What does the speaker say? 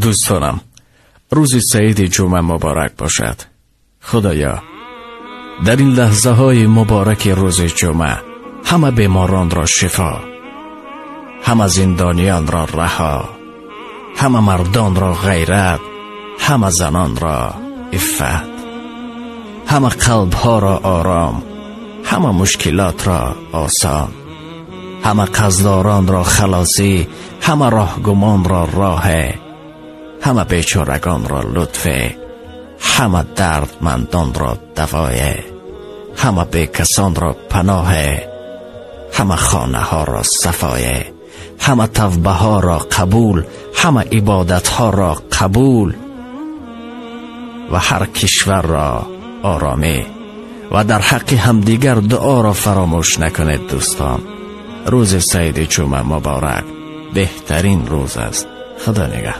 Дӯстонам, рӯзи саиди ҷумъа муборак бошад. Худоё, дар ин лаҳзаҳои мубораки рӯзи ҷумъа ҳама беморонро шифо, ҳама зиндониёнро раҳо, ҳама мардонро ғайрат, ҳама занонро иффат, ҳама қалбҳоро ором, ҳама мушкилотро осон, ҳама қарздоронро халосӣ, ҳама роҳгумонро роҳ, ҳама бечорагонро лутф, ҳама дардмандонро давои, ҳама бекасонро паноҳ, ҳама хонаҳоро сафои, ҳама тавбаҳоро қабул, ҳама ибодатҳоро қабул ва ҳар кишварро оромӣ ва дар ҳаққи ҳамдигар дуоро фаромӯш накунед дӯстон. Рӯзи саиди ҷумъа муборак, беҳтарин рӯз аст. Худо нигаҳдор.